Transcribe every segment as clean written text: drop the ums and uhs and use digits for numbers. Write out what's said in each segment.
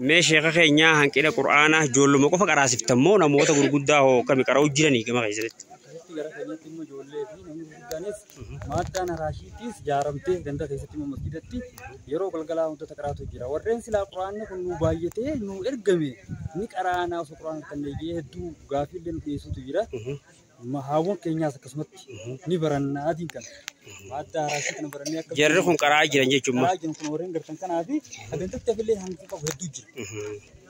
Mee sheeka keenyaa hanqina Qur'aanaa ijoolluma qofa qaraasiftan moo namoota gurguddaa hoo kami qara'uu jiranii gama keessanitti? Akkasitti gara keenyatti immoo ijoollee fi namni gurguddaanis maaddaan haraashiittis jaaramtee ganda keessatti immoo masjidatti yeroo galgalaa wantoota qaraatu jira. Warreen silaa Qur'aanni kun nu baay'atee nu ergame ni qaraanaa osoo Qur'aana arganne jee hedduu gaaffiillee nu dhiyeessutu jira. Haawwan keenyaas akkasumatti ni baranna adiin kana. Maaddaa haraashii kana barannee akka Jarri kun qara'aa jiran jechuun qaraa jiran kun warreen gartan kanaa fi gandatti hafillee hanqina qabu hedduu jira.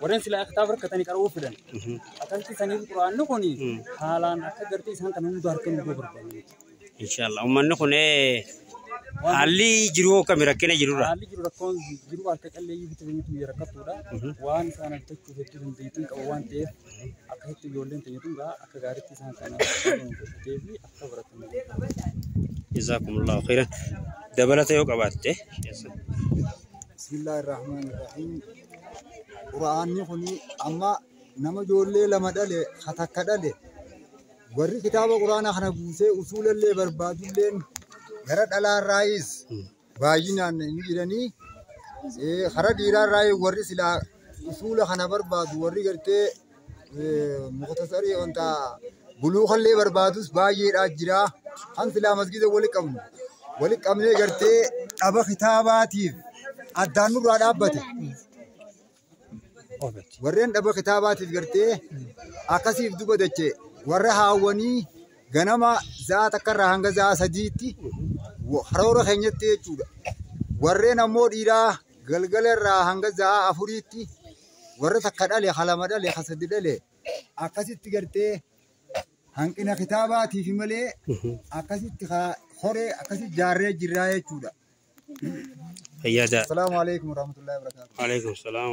Warreen silaa kitaaba rakkatanii qara'uu fidan. Akkasitti saniif Qur'aanni kun haalaan akka gartee isaan kana hunda harka nu barbaadu. Inshaallah uummanni kun haalli jiruu akkami rakkina jirurra? Haalli jiru rakkoon jiru harka qalleeyyii bitataniitu biyya rakkattuudha. Waan isaan argachuuf hedduu dandeettiin qabu waan ta'eef akkasitti ijoolleen ta'eetu gaa akka gaariitti isaan kana godhatee fi akka baratan. Jazaakumullahu khairan. Dabalata yoo qabaatte. Bismillahirrahmanirrahim. Qura'aanni kun amma nama ijoollee lama dhale ha takka dhale warri kitaaba quraanaa kana buusee usuulallee barbaadulleen gara dhalaarraayis baay'inaan ni jiranii kara dhiiraarraayis warri silaa usuula kana barbaadu warri gartee muktasarii wanta buluukallee barbaadus baay'eedhaa jira. Kan silaa masgida wali qabnu wali qabnee gartee dhaba kitaabaatiif addaan nurraa dhaabbate. Warreen dhaba kitaabaatiif gartee akkasiif duba dache warra haawwanii ganama za'a takkarraa hanga za'a sadiitti karoora keenyatti jechuudha. Warreen ammoo dhiiraa galgala irraa hanga za'a afuriitti warra takka dhale, ha lama dhale, ha sadi dhale akkasitti gartee hanqina kitaabaatiif malee akkasitti horee akkasitti jaarree jirraa jechuudha. Fayyadaa. Assalaamu alaikum warahmatullahi wabarakatuh. Alaikum salaam.